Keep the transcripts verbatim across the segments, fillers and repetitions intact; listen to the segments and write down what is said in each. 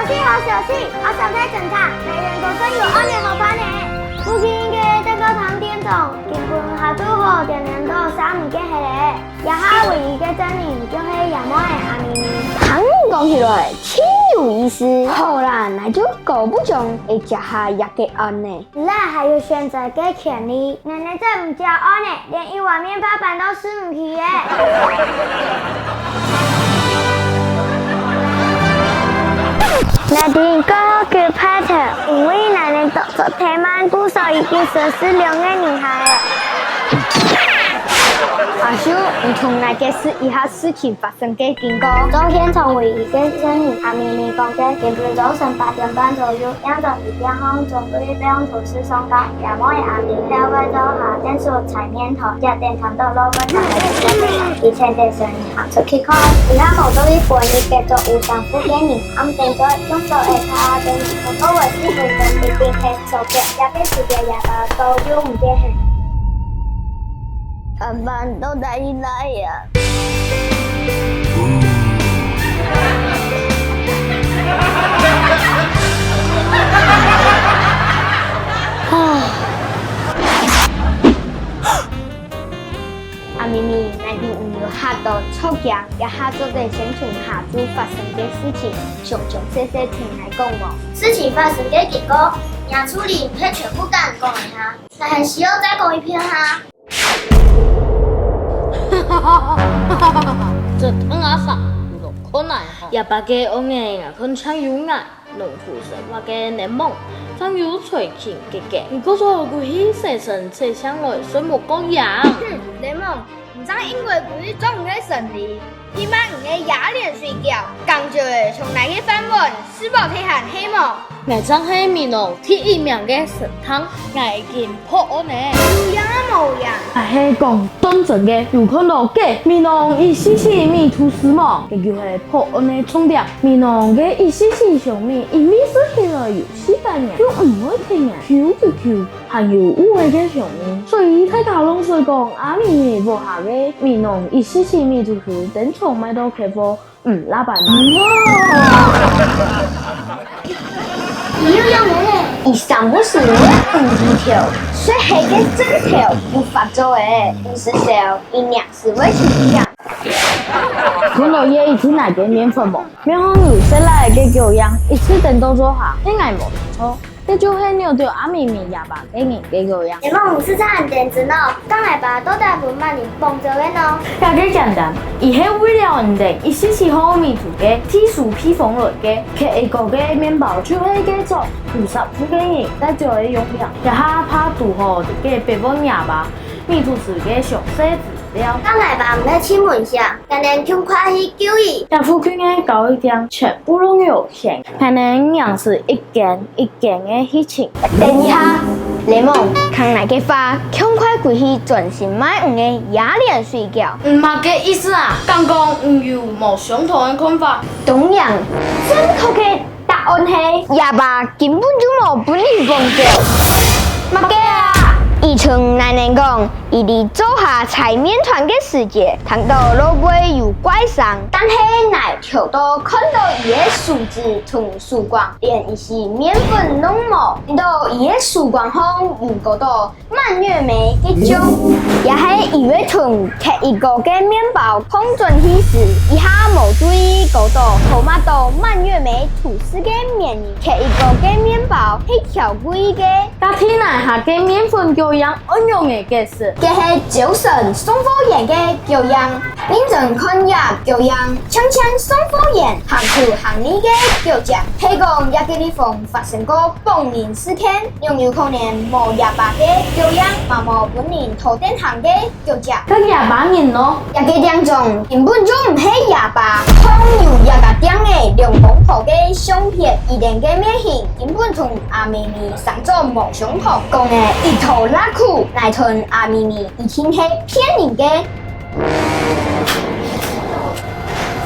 死好消息，阿三个警察，哪能都算有案个好辦呢？附近个德國堂店長，根本下晝好點點到三五个係咧，這下唯一个證人就係爺妹个阿咪咪。聽你講起來，真有意思。好啦，那就姑不將會接下這个案呢。 你還有選擇个權利，奶奶再毋交案呢，連一碗麵包飯都食毋起耶。奶奶過後佢派頭，因為奶奶動作忒慢，故所已經損失兩個銀下耶。阿秀，你同𠊎解釋一下事情發生个經過。照現場唯一个證人阿咪咪講个，今晡早晨八點半左右， 䀴著佢店項準備放圖示送到，爺妹个阿明在外灶下煎熟菜麵團，接等聽著老闆娘个聲音，佢趁等聲音行出去看，佢還無注意本日隔壁有三戶个人，暗等在用刀仔敲等，過後个四分鐘一定係手腳，這个時節爺爸都有毋見忒。阿爸到哪裡來呀？ 阿咪咪，𠊎知你有嚇到著驚，這下做得先從下晝發生个事情，詳詳細細同𠊎講無？事情發生个經過，若處理毋係全部㧯你講一下，𠊎還需要再講一遍哈？ 這聽阿三，有落困難吼。爺爸个案仔，𠊎看像有眼，農夫生活个檸檬，像有才情个个。毋過做歸去洗身洗淨來，順目各樣。哼，檸檬，你正應該歸去做你个生理，去賣你个野蓮水餃，工作个從來个飯碗，食飽忒閒係無？ 𠊎正係美濃第一名个神探，𠊎已經破案了。有影啊無影？𠊎係講當真个，有看到个美濃一四四米土司無？這就係破案个重點。美濃个一四四小米，因為食起來有四百年，又毋會忒硬，Q Q Q，還有烏黑个小米。所以大家攏說講，阿咪咪屋下个美濃一四四米土司，經常賣到缺貨。 嗯，老闆娘。你又用了嘞？你三不時會無厘頭，所以係个症頭無法做誒，毋使愁，一年是會清淨。看到這一定來个麵粉無？面項有色來个狗樣，一次等到做下，係𠊎無錯。 這就係扭著阿咪咪爺爸个人个狗樣。檸檬，你實在恁天真哦，該𠊎爸到底分麼人綁走个呢？這个簡單，佢係為了你等一四四號米土个特殊配方來个，缺一角个麵包就係該種五十戶个人該種个用品，這下怕堵好个百萬爺爸，米土司个詳細資料。該𠊎爸毋係盡文項， 𠊎等盡快去救佢。這附近个交易店全部攏有現，𠊎等硬係一間一間个去尋。等一下，檸檬，聽𠊎个話，趕快歸去專心賣你个野蓮水餃。你麼个意思啊？敢講你有無相同个看法？當然，正確个 答案係，爺爸根本就無分你綁走。麼个啊？佢同𠊎等講，佢在灶下搓麵團个時節，聽到外背有怪聲，但係𠊎偷偷看到佢个手指同手光，連一息麵粉攏無。聽到佢个手光項有高度 滿月梅个醬，也係佢會同缺一角个麵包放轉去時，一下無注意搞到偷摸到滿月梅吐司个面，缺一角个麵包係巧貴个。該地泥下个麵粉狗樣恁樣个解釋，該係朝晨送貨員个狗樣，認真看這狗樣，像像送貨員行頭行尾个狗隻，係講這个地方發生過綁人事件。 仰有可能無爺爸个狗樣，嘛無分人討等行个狗隻？該爺爸人呢？這个店長根本就毋係爺爸，看有這个店个兩公婆个相片，佢等个面型根本同阿咪咪生做無相同，講个一頭拉苦，𠊎同阿咪咪一定係騙人个。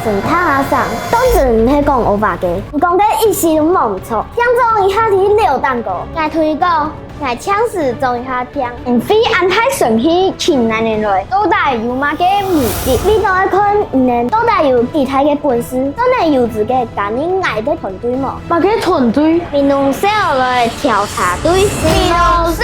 神探阿三，當真毋係講烏話个，你講个一息都無毋著。店長一下子溜蛋糕，𠊎同你講，𠊎請示裝一下店，毋會恁大心去請恁樣來，到底有麼个目的？你都愛看你等到底有幾大个本事，做得有資格加入𠊎兜團隊無？麼个團隊？美濃社來調查隊。美濃社